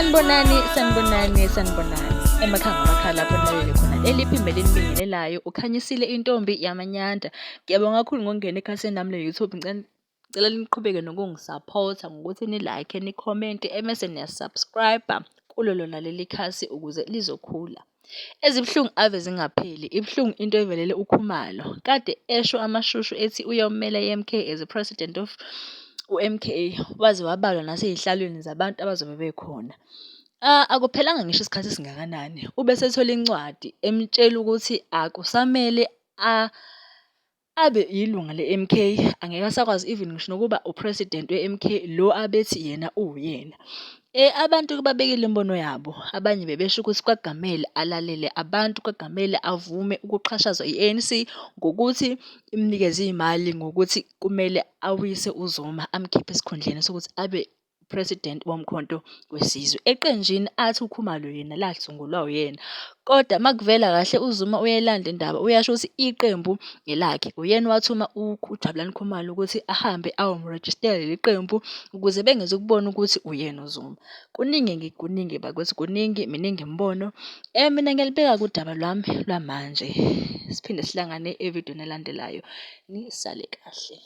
Sanibonani, sanibonani, sanibonani. Emakhaya ngamakhaya lapho nilalele khona leli phimbo elinibingelelayo uKhanyisile intombi yamanyanda. Ngiyabonga kakhulu ngokungena ekhasini lami le-YouTube. Ngicela niqhubeke nokungisaphotha ngokuthi ni-like, nikhomente emese niya-subscribe kulo lona leli khasi ukuze lizokhula. Ezibuhlungu ave zingapheli, ibuhlungu into evelele uKhumalo. Kade esho amashushu ethi uyomela i-MK as a president of u-MK, waze wabalwa nasey'hlalweni zabantu abazobe bekhona. Akuphelanga ngisho isikhathi esingakanani, ube esethola incwadi emtshela ukuthi akusamele abe yilunga le-M_K, angeke asakwazi even ngisho nokuba u-president we-M_K lo abethi yena uwuyena. Abantu-ke babekile imibono yabo, abanye bebesho ukuthi kwakungamele alalele abantu, kwakungamele avume ukuxhashazwa i-A_N_C ngokuthi imnikeze iy'mali ngokuthi kumele awise uZuma amkhiphe esikhundleni sokuthi abe president woMkhonto weSizwe. Eqenjini athi uKhumalo yena lasungulwa uyena, kodwa makuvela kahle uZuma uyayilanda indaba uyasho ukuthi iqembu ngelakhe. Uyena owathuma uJabulani Khumalo ukuthi ahambe ayomrejistela leli qembu ukuze bengezukubona ukuthi uyena uZuma. Kuningi kuningi bakwethu kuningi, miningi imibono. Mina ngiyalibeka kudaba lwami lwamanje. Siphinde sihlangane evidweni elandelayo. Nisale kahle.